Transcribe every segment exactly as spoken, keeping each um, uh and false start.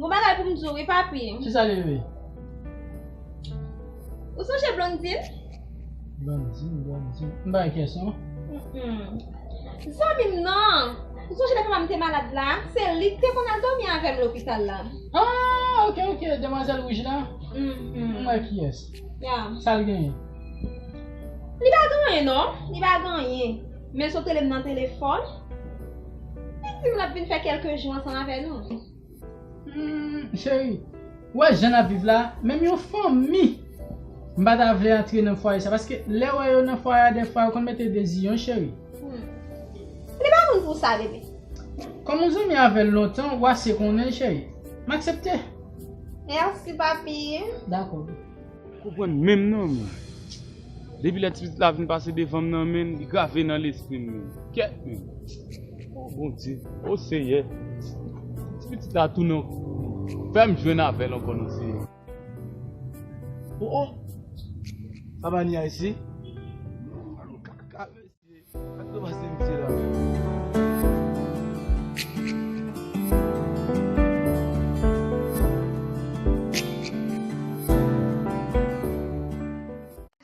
Gon bagay pou m di w wi, papi. Kisa l ye, bebe? Ou sonje Blondine? Blondine, Blondine. M pa gen kèsyon. Mm-mm. Zanmi m nan. Ou sonje lè papa m te malad la? Se li ki te konn al dòmi avè m lopital la. Ah, ok, ok. Demwazèl wouj la? Mm-mm. M wè kiyès. Ya. Sa l genyen? Li pa gen anyen, non. Li pa gen anyen. Men l sot rele m nan telefòn. Li di m l ap vin fè kèlke jou ansanm avè nou. Hmm, cheri, ou wè jan n ap viv la, menm yon fanmi, m pa ta vle antre nan fwaye sa, paske lè w wè yo nan fwaye a, dèfwa yo konn mete dezi, yon cheri. Hmm. Li pa moun pou sa, bebe. Kòm ou zanmi avè l lontan, ou ase konnen l, cheri. M aksepte. Mèsi, papi. Dakò. Konprann menm non, men. Depi lè ti pitit la vin pase devan m nan, men, li grave nan lespri m, men. Kèt, men. O Bondye, o Seyè. Ti pitit la tounen ankò. Fè m jwenn avè l ankò non, Seyè. O, o. Sa pa ni a isi? Alo, kaka. Sa k tou pase misye la?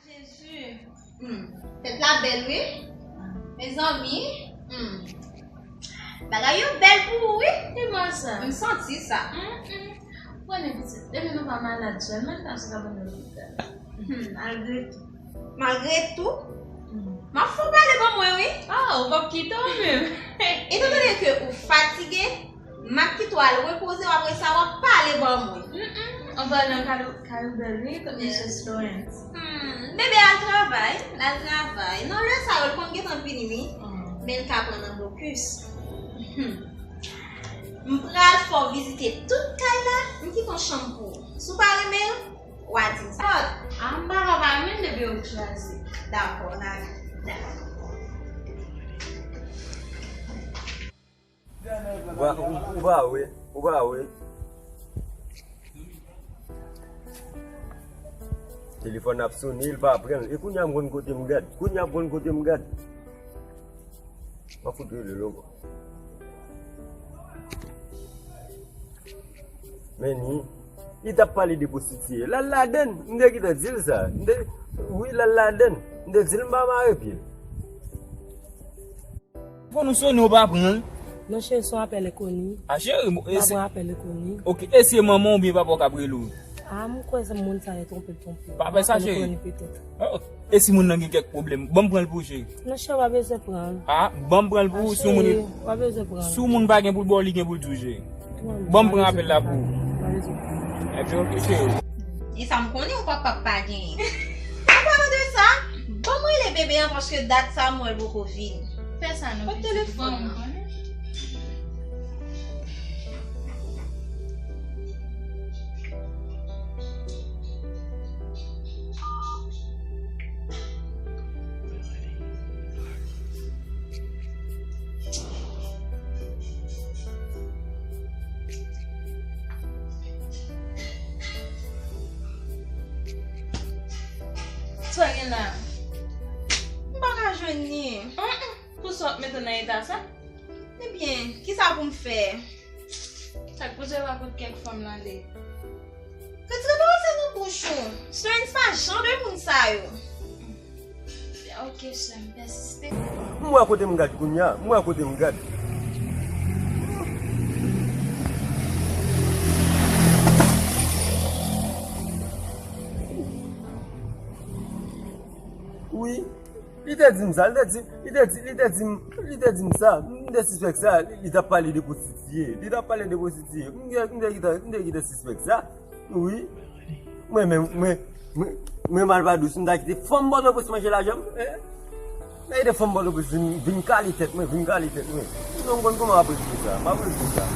Jezi. Hmm. Tèt la bèl, wi. Mezanmi. Hmm. Bagay yo bèl pou ou, wi. E mwen sa? M santi sa. Mm, mm. Konnen pitit, depi nou pa malad sèlman, n ta sou ka ban nou lopital. Hmm, malgre tou. Malgre tou, m ap fè w pale ban mwen, wi. Ah, ou p ap kite w menm. Etandone ke ou fatige, m ap kite w al repoze w, apre sa w ap pale ban mwen. Mm-mm. Anpalan, kay ou bèl, wi, kot mesye Florence. Hmm, bebe al travay, l al travay. Nan lè sa yo, l konn gentan vini, wi. Men l ka pran nan blokis. Hmm. M pral fè w vizite tout kay la, m kite yon chanm pou ou. Si w pa renmen l, w a di m sa. A, m pa ka pa menm depi yo chwazi. Dakò, n a, dakò. Ou pa, ou, ou pa wè, ou pa wè. Telefòn ap sone, li pa pran l. E kounye a m konn kote m gad. Kounye a m konn kote m gad. M ap fout rele l ankò. Men ni, li t ap pale de pwostitiye. L al ladann, m te gentan di l sa. M te, wi, l al ladann. M te di l m pa mare pye l. Fò nou sonnen, ou pa pran l. Non, cheri, se yon apèl enkoni. A, cheri, m pa pran apèl enkoni. Ok, e se manman w oubyen papa w k ap rele w? A, m kwè se moun sa yo twonpe l twonpe. Pa fè sa, cheri. Enkoni petèt. Oh, e si moun nan gen kèk pwoblèm, ban m pran l pou ou, cheri. Non, cheri, w pa bezwen pran l. A, ban m pran l pou ou, si yon moun, si yon moun pa gen pou l ba w, li gen pou l di w, cheri. Ban m pran apèl la pou ou. Ebyen, ok, cheri. E sa m konnen ou pap pap pa genyen. An palan de sa, ban m rele bebe an paske dat sa m wè l poko vin. Fè sa non, pitit, ban m konnen. Sa gen la? M pa ka jwenn li. Pou sa w ap mete nan eta sa? Ebyen, kisa pou m fè? Sa k poze w a kot kèk fanm l ale? Retire pawòl sa nan bouch ou. Florence pa jan de moun sa yo. Ok, sè m, pèsiste. M wè kote m gad kounye a, m wè kote m gad. Wi. Li te di m sa, li te di, li te di, li te di m, li te di m sa, m te sispèk sa, li, li t ap pale de pwostitiye, li t ap pale de pwostitiye, m te, m te gentan, m te gentan sispèk sa, wi. Mwen menm, mwen, mwen, mwen malpadous, m ta kite fanm Pòtoprens manje lajan m, eh? M ta kite fanm Pòtoprens vin, vin kale tèt mwen, vin kale tèt mwen. Sinon, m konn kòman m ap regle sa, m ap regle sa.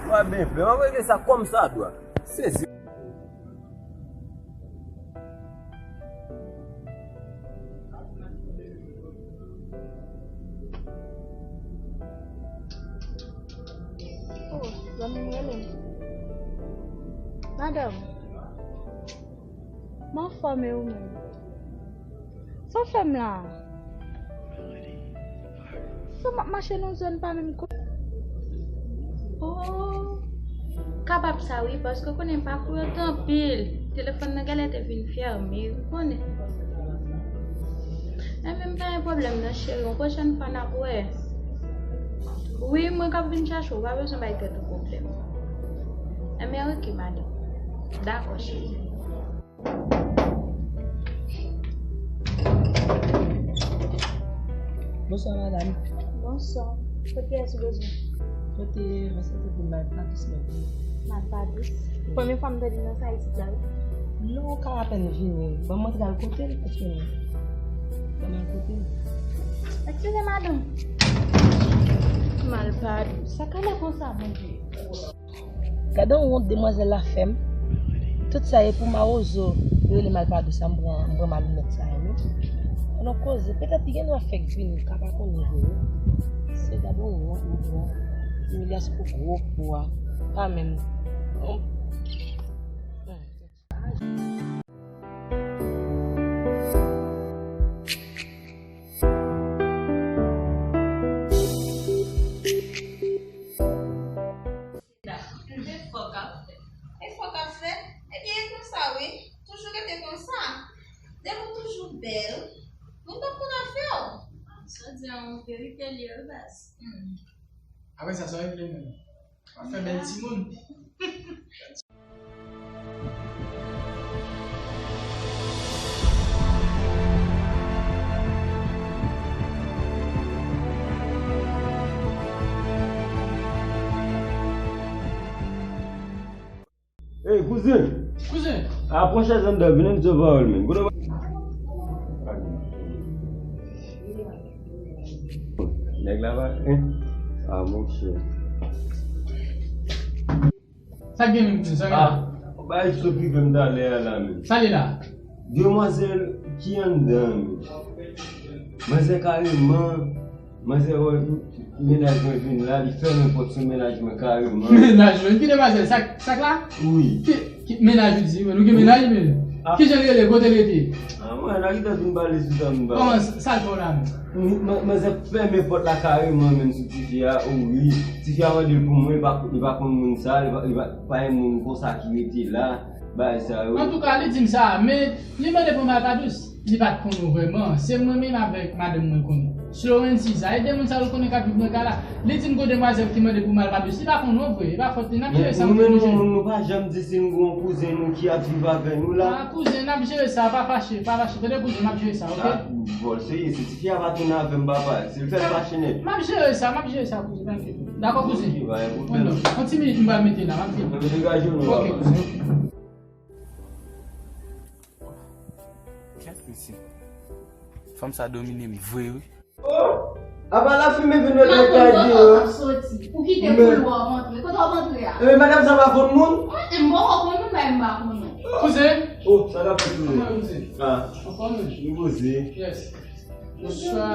M ap byen fè, m ap regle sa kòmsadwa. Sezi. Oh, zanmi m rele m. Madanm, m anfòm e ou menm? Sa w fè m la? Sa m ap mache nan zòn pa menm ko-, oh, Kapab sa wi, paske w konnen pakou yo t anpil. Telefòn nan genlè te vin fèmen, ou konnen. Enben, m pa gen pwoblèm non, cheri, yon pwochèn fwa n ap wè. Wi, mwen k ap vin chache w, pa bezwen bay tèt ou pwoblèm. Enben, oke, madanm. Dakò, cheri. Bonswa, madanm. Bonswa. Kote yès ou bezwen? Mwen te ranse pou malpwòpte mwen vini. Malpwòpte? Premye fwa m tande nan sa isit la, wi. Non, ou ka apèn vini. Ban m antre al kote l, paske ban m al kote l. Eskize, madanm. Malpwòpte. Sa ka lè konsa, Bondye? Gade yon wont demwazèl la fè m. Tout sa e pou mawozo rele malpwòpte sa, m pran, m pran malonèt sa yo, wi. An nou koze, petèt li gen dwa fèk vini, m ka pa konnen vre, wi. Se gade yon wont, m pran. Imilyasyon pou gwo po a. Pa menm. Efò k ap fèt. Efò k ap fèt? Ebyen, e konsa, wi. Toujou rete konsa. Depi w toujou bèl, moun p ap konn afè w. Sa w di a, yon verite l ye, wi, baz. Hmm. Apre sa, sa w regle menm? W ap fè bèl timoun. Ey, kouzen! Kouzen! A, pran chèz anndan, vin ann di yon pawòl, men. Kote w pa- Nèg la pa, hein? A, monchè. Sa k gen menm, kouzen? Sa k gen? A, bay sot rive m talè a la, men. Sa li la? Demwazèl ki anndan, men. Manzè kareman, manzè wè mennaj mwen vin la, li fèmen pòt sou mennaj mwen kareman. Mennaj mwen? Ki demwazèl? Sa, sa k la? Wi. Ki, ki mennaj ou di? Nou gen mennaj, men. A. Kijan l rele? Kote l rete? A, mwen, n a gentan vin pale sou sa, m pa. Kòman, sa l fè w la menm? M, m, manzè fèmen pòt la kareman menm sou tifi a, o wi. Tifi a mande l pou mwen, li pa, li pa konn moun sa, li pa, li pa, pa gen moun konsa ki rete la, bagay sa yo. Antouka, li di m sa, men li mande pou Malpadous. Li pa t konn ou vrèman. Se mwen menm avèk madanm mwen konn ou. Slorency sa, e de moun sa yo konnen k ap viv nan kay la. Li di m gon demwazèl ki mande pou Malpadous. Li pa konn ou vre, e pa fòt li, n ap jere sa. Men nou menm, nou, nou pa janm di si nou gon kouzen nou ki ap viv avè nou la. A, kouzen, n ap jere sa, pa fache, pa fache. Tande kouzen, n ap jere sa, oke? A, vòl, serye, si tifi a pa tounen avè m, papa, si l fè m fache nèt. M ap jere sa, m ap jere sa, kouzen, trankil. Dakò, kouzen? Oke, pa gen pwoblèm. Bon, non. Yon ti minit, m pral mete la, m ap vini. Degaje w non, papa. Oke, kouzen, oke. Kèt mesye. Fanm sa domine m vre, wi. Oh! Apa lafimen vin wè nèg kay di yo. Ou kite koulwa w antre. Kote w ap antre a? Ebyen, madanm sa pa konn moun? Mwen, m poko konn moun, men m pa konnen. Kouzen? Oh, sa k ap fèt, kouzen? Kouman, kouzen? Ah. Anfòm, wi. Nou poze. Yes. Bonswa.